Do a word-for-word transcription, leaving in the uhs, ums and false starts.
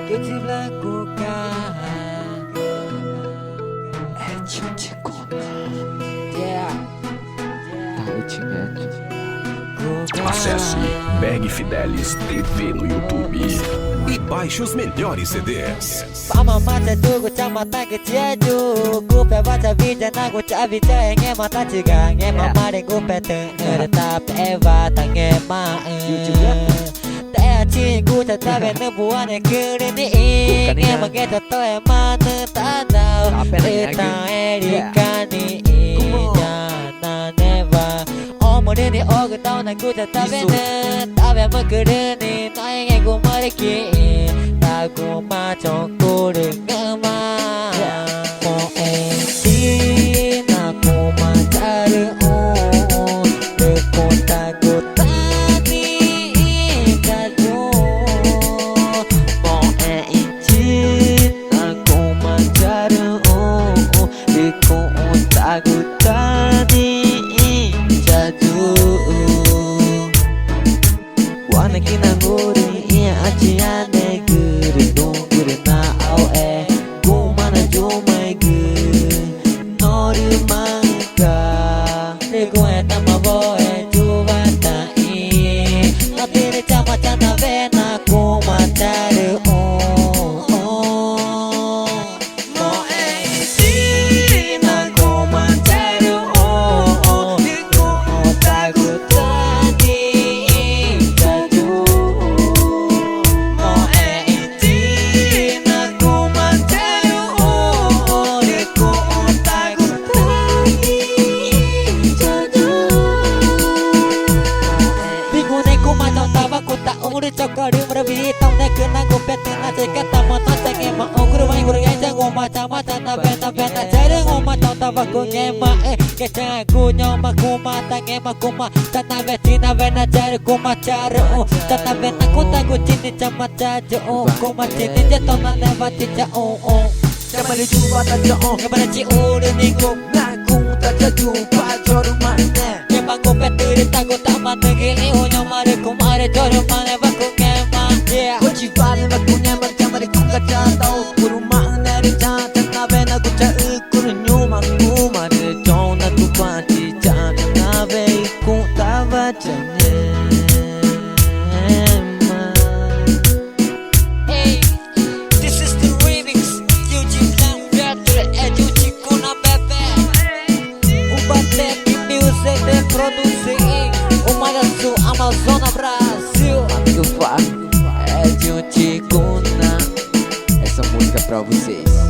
Keti blanco ka. Edil Ticuna. Yeah. Tá, eu te meto. Acesse B R Fidelis T V no YouTube e baixe os melhores C Ds. Pama mata tugu chama tagi tiaju. Gupe bata vida na gu chavi cha ngema tatiga ngema mare gupe te. Era ta peva ta ngema. Te a chingu ta ta vene buane kiri ni i. Ngema geta to e manu ta dau. Eta eri kani i ya na neva. Omo ni ni ogu dau na gu ta ta vene. Ta ve mu kiri ni na nge gu mare ki. Ta gu ma chon kuru ngema. Mo e ti na kuma taru o. Rü kota gu tani i taru. Mo e i ti na kuma taru o. Rü kota gu tani i taru. Wana kina nguri ia achi ane guru dunguru na au e. Gumana jumai gu noru manga. Rigu e tama bo e juvata i. Atiri chama chana vena kuma taru o. Mo e i ti na kuma taru o. Rü kota gu tani i taru. Mo e i ti na kuma taru o. Rü kota gu tani i taru. Bigune kuma no tava kuta umuri choka rimra viri taune kuna gu peti na cheka tama na cheke ma unguru vai guru ya changuma chama chana vena vena chare nguma tau tava ku ngema e. Ke chagu nyoma kuma ta ngema kuma. Tana ve tina vena chare kuma chare o. Tana vena kuta gu chini chama chajo o. Kuma chini je tona neva ti cha o o. Chama le juba ta cha o. Ngema re chi uru ni ku. Na kuta cha juba choru mane. Ngema ku petiri ta ku tama nigi i uño mare kumare choru mane va ku ngema. Yeah. Kuchi vale va ku ngema chama re kuka cha ta o kuru mane re cha. Tana vena ku cha u kuru nyuma kumare chona ku kuachi cha. Tana ve ku tava cha ngema. Hey, this is the remix. Yuji Blanco, Beto, é Yuji Kuna Bebé. Ubatec Music de produzir. Uma da Sul, Amazônia, Brasil. Amigo Fá, é Yuji Kuna. Essa música é pra vocês.